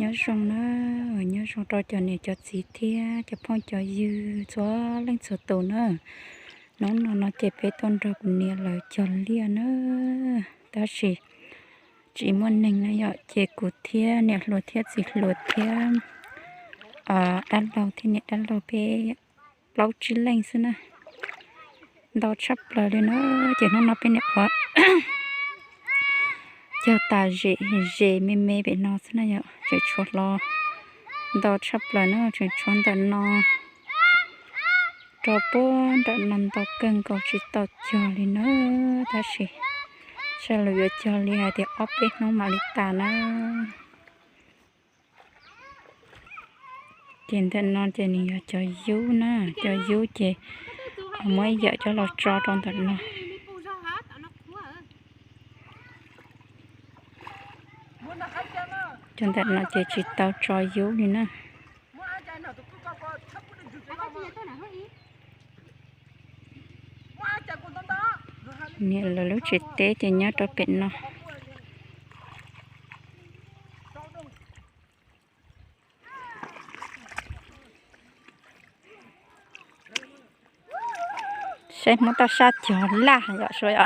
Nyob zoo na, nyob zoo rau cov niam cov txiv thiab cov phooj cov ywg txhua leej txhua tus na. Hnub no no ces peb tuaj nrog kuv niam lawv cog liaj na, tab sis tsis muaj neeg na yom, ces kuv thiab niam hluas thiab txiv hluas thiab dab laug thiab niam dab laug peb plaub tsib leej xwb na. Ntau tshaj plaws li na, ces hnub no peb niam qhuav cog tas zem zem me me pem no xwb na yom, tseem tshuav hlo ntau tshaj plaws na, tseem tshuav ntawm no rau puag nram no ntau kawg nkaus tsis tau cog li na, tab sis sawv los yuav cog li hais tias ob peb hnub mam li tas na. Ces ntawm no ces nws yog cov yub na, cov yub ces muab yawm coj los tso rau ntawm no. Cov ntawm no ces tsis tau tso yub li na. Niam lawv lub tsev teb ces nyob rau pem no. Saib Hmoob toj sab cog laj yom, saib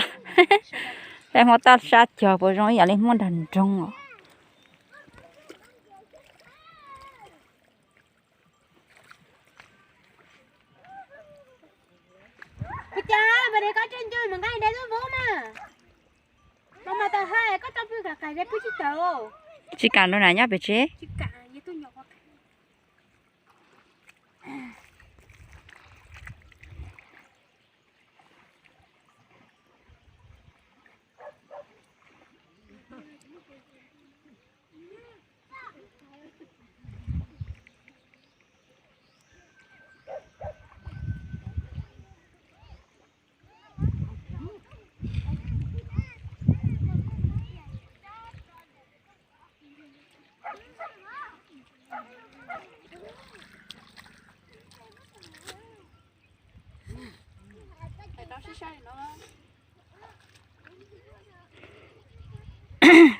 Hmoob toj sab cog puas zoo ib yam li Hmoob nram nroog os. Tsis kam rau na nyob pem tsev.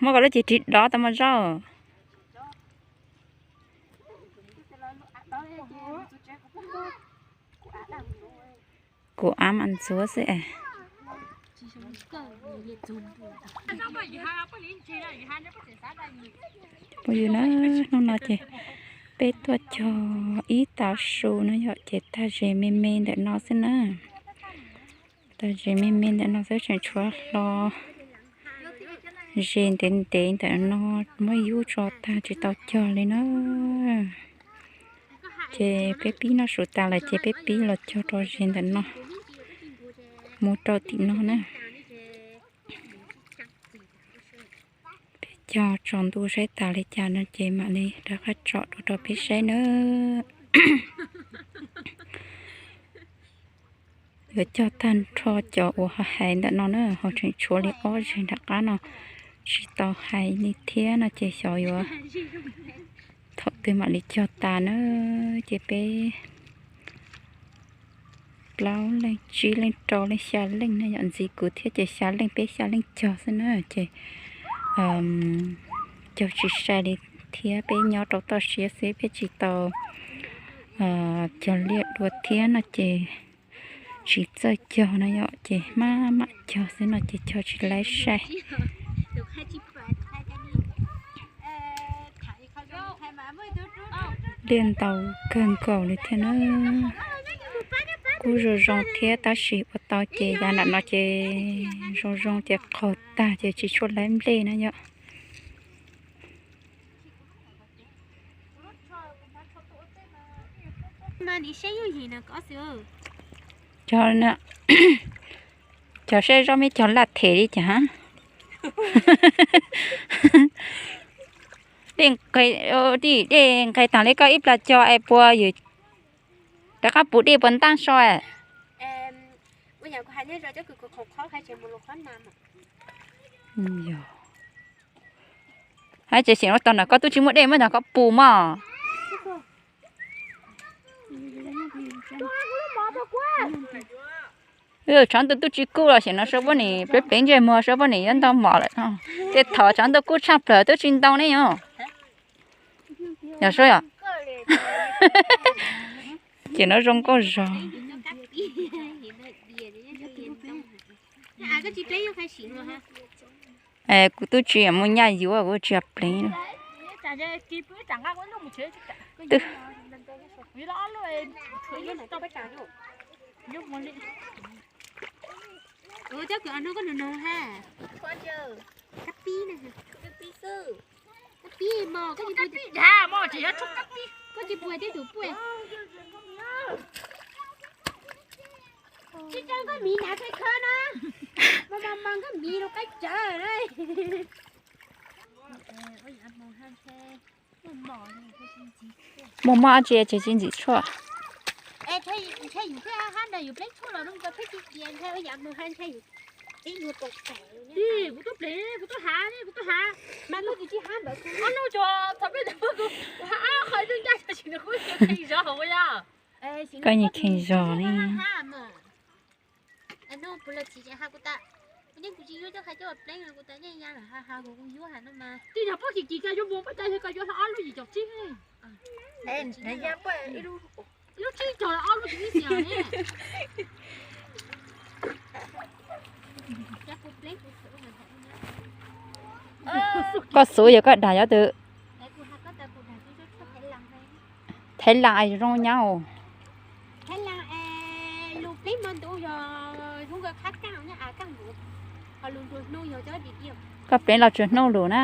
Muab koj lub cev ris dov tau mos zaub. Kuv av mas ntxuav xwb es. Phooj ywg na, hnub no ces peb tuaj cog ib tav su no yom, ces tag zes me me ntawm no xwb na. Tag zes me me ntawm no xwb, tseem tshuav hlo zes ntev ntev ntawm no muab yub tso tag tsis tau cog li na. Ces peb pib noj su tas lawm ces peb pib los cog rau zes ntawm no mus rau tim no na. Peb cog tsaus ntuj saib tas li cas no ces mam li rov qab tsom dua rau peb saib na. Yuav cog tag nrho cov uas ho hais ntawm no na, ho tseem tshuav li ob zes nram qab no tsis tau hais li thiab no ces xyov yuav thaum twg mam li cog tas na. Ces peb plaub leej tsib leej rau leej xya leej na yom, ntxiv kuv thiab ces xya leej, peb xya leej cog xwb na ces cog tsis sai li thiab, peb nyob rau toj siab xwb peb tsis tau cog liaj dua thiab no ces tsis txawj cog no yom, ces maj mam cog xwb no ces cog tsis laib sai. Liaj ntau kawg nkaus li thiab na. Kuj zoo zoo thiab tab sis ua tau ces yav nram no ces zoo zoo ces qaug tag ces tsis tshua laib nplej na yom. Cog, cog saib zoo me cog laj them li cas. Dej nqis tag li koj ib plag cog es puas yws rov qab puv dej puas ntaaj so? Hais tias xyem no tau ntawm koj twb tsis muaj dej muab ntawm koj puv mog. Tshav ntuj twb tsis kub los xyem no sawv pob nis plev plev ntsej muag sawv pob nis yuav ntau mom lawm. Tej thaum tshav ntuj kub tshaj plaws twb tsis ntau ne yom. Yog sub yom. Ces no zoo nkauj zog. Kuv twb tsis muaj nyaj yuav, kuv tsis yog pleev. Koj tsis puas tej tus puas. Tsis tau nkauj miv hnav khawb khawb na. Mas mas mas nkauj miv rau qab tsawv na. Muaj mob tsis tsis tsis ntxim tshuaj. Kuv tub pleev, kuv tub hav, kuv tub hav. Ob hnub tso thaum peb kuv hav qhov ib tug ncaj tsis nws kuj kheej zog hauv yog. Koj nyiam kheej zog li. Twb yog pob kis kis koj yuav mus pab cai koj yuav ob lub yim caum tsib. Lub tsib caug ob lub tsib xyoo ne. Koj xuv yog koj dag yov twg? Thaiv Las es zoo nyab os. Koj pleev los tsuas hnub lus na.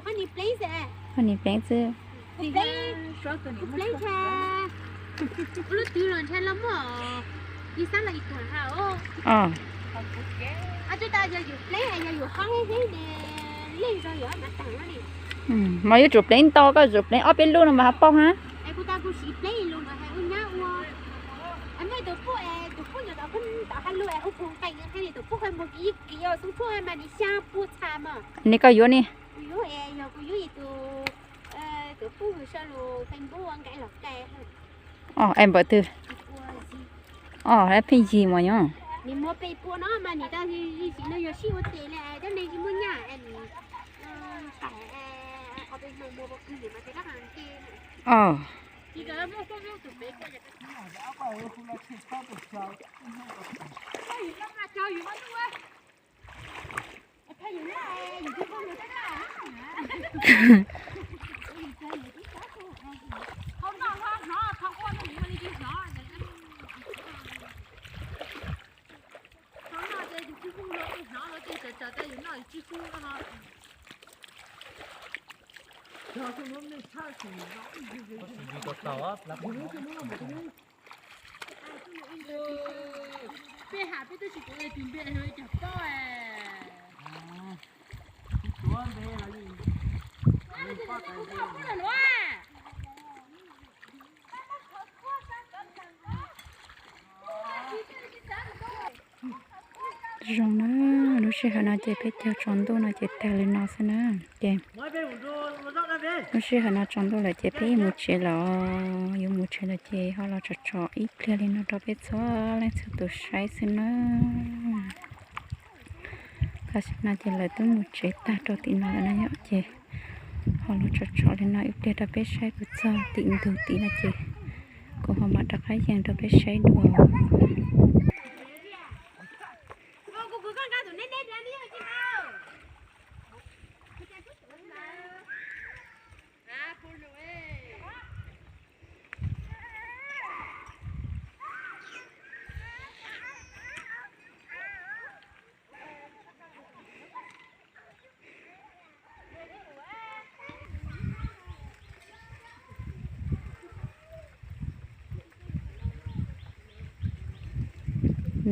Koj nim pleev xwb. Mas yuav tsum pleev ntau, koj tsum pleev ob peb lub no mas ho paub hab. Ni koj yuav ni. Es npaum twg? Pheej yig mas yog. Peb has peb twb tsis paub tus npe no li cas paub. Zoo na, lub sij hawm no ces peb cog tsaus ntuj no ces tag li no xwb na. Ces lub sij hawm no tsaus ntuj lawm ces peb mus tsev lawm. Yuav mus tsev lawm ces ho los tsom tsom ib pliag li no rau peb txhua leej txhua tus saib xwb na. Tam sim no ces lawv twb mus tsev tag rau tim no lawm na yom, ces ho los tsom tsom li no ib pliag rau peb saib, kuv txog tim ntug tid no ces kuv ho mam rov qab yees rau peb saib dua.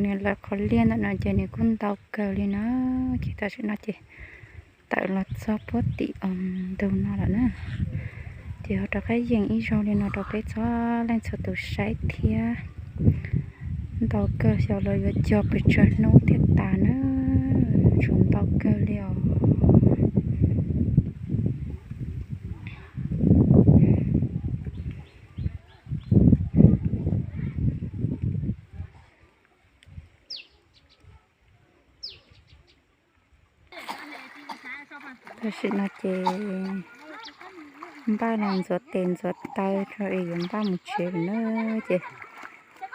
Nws lawv qhov liaj ntawm no ces nws kuj ntau kawg li na. Ces tam sim no ces tawm los txog puag tim ntug no lawm na. Ces ho rov qab yees ib zaug li no rau peb txhua leej txhua tus saib thiab. Ntau kawg xyov lawv yuav cog pes tsawg hnub thiaj tas na. Tshuav ntau kawg li os. Tam sim no ces Npaj los ntxuav tes ntxuav taw rau es yuav npaj mus tsev lawm na. Ces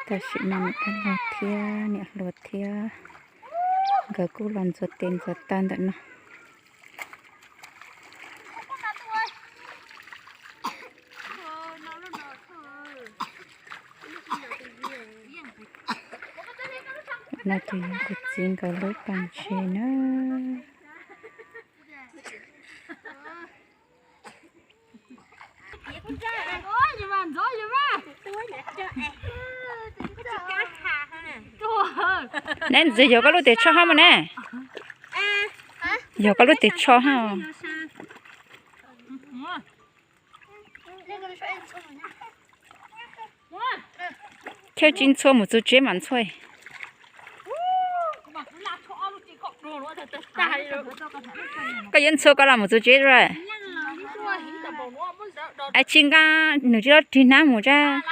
tam sim no niam dab laug thiab niam hluas thiab nkawd kuj los ntxuav tes ntxuav taw ntawm no. No ces yog kuv txiv nkawd lub pas ntses na. Neb ntxiv yog koj lub tias tsho hab mas ne. Yog koj lub tias tsho hab. Chaw tsis ntxhua mus txug tsev mas ntxhua. Koj yuav ntxhua koj los mus txug tsev lawm. Es tsis nqa, nws tsis tau rig hnab mus tsab.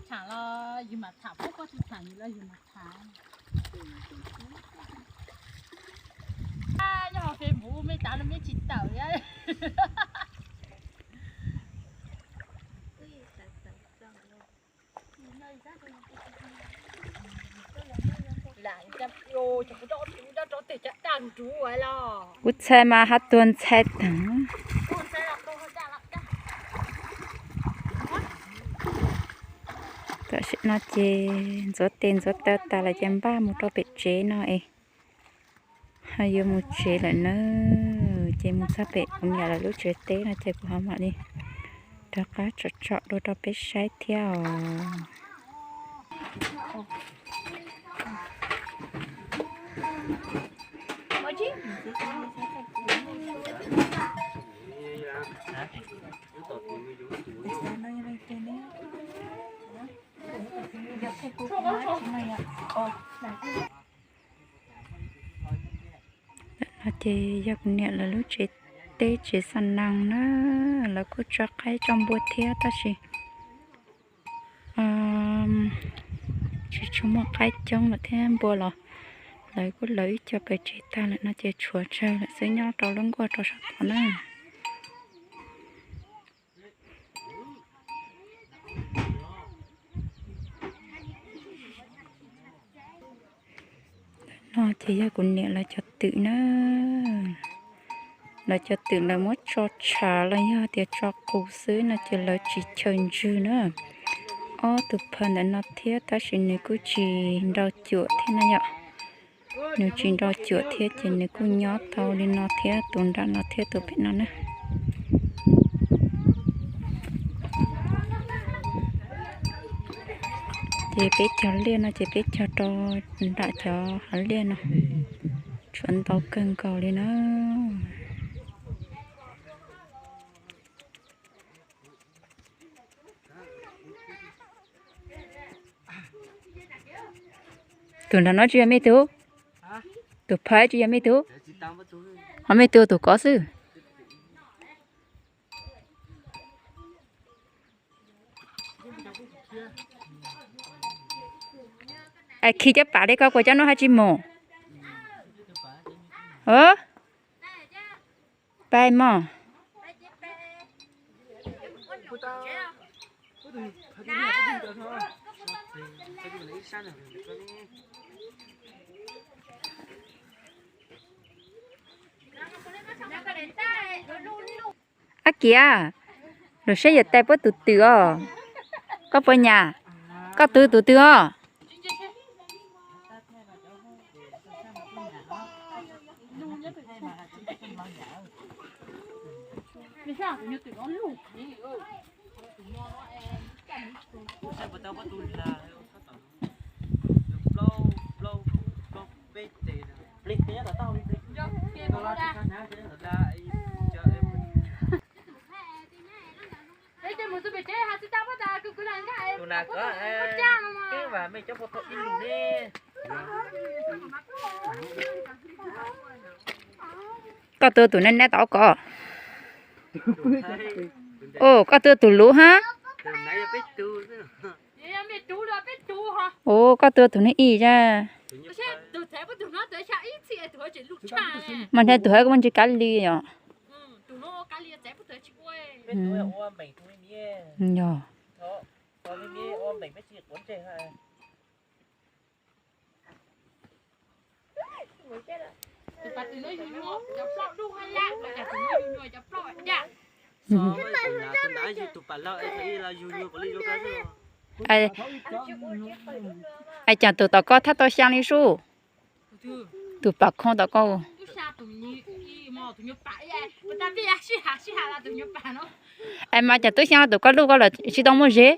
Tham los yus mam tham, pub koj tsis tham yus los yus mam tham. Nyob hauv Facebook mej tav no mej tsis tawm thiab. Kuv txhais mas hab tuag ntxhais tag. Tam sim no ces ntxuav tes ntxuav taw tas lawm ces npaj mus rau pem tsev no es ho yuav mus tsev lawm na. Ces mus txog pem kuv niam lawv lub tsev teb no ces kuv ho mam li rov qab tsom tsom dua rau peb saib thiab os. No ces yog kuv niam lawv lub tsev teb tsev xa nees na, lawv kuj tso qaib tso npua thiab tab sis tsis tshua muaj qaib coob lawm thiab npua los lawv kuj lawv ib co pawg tsev tag lawm no ces tshuav tsawg lawm xwb nyob rau lub nkuaj rau saum tod na. No ces yog kuv niam lawv cov twm na. Lawv cov twm lawv muab tso tshav los yog tias tso qus xwb no ces lawv tsis chaws ntswg na. Ob tug phaw ntawm no thiab tab sis nws kuj tsis nrau cuam thiab na yom. Nws tsis nrau cuam thiab ces nws kuj nyob tau li no thiab tus nram no thiab tus pem no na. Ces peb cog liaj no ces peb cog rau nram cov hav liaj no, tshuav ntau kawg nkaus li na. Tus nram no tsis yog mej tug? Tus phaw tsis yog mej tug? Ho mej tug tus kov xwb. Es khi cov pam li ko kuas cov no haj tsis mus. Pais mog. Ab Kiav, lub siab yuav tais puab tus twm os. Koj puas nyam? Koj twv tus twg os? Koj tua tus neb neb tau koj. Ua koj tua tus luv hab. Ua koj tua tus neb ib zaj. Mas nrhiav tus hab kuj muaj ntsis kab li yom. Yog. Ais, cas tus tom koj thab tau xyaa li sub. Tus pam khoo tom koj. Ais mas cas twb xyaa tus koj luj koj los tsis tau muaj zeb.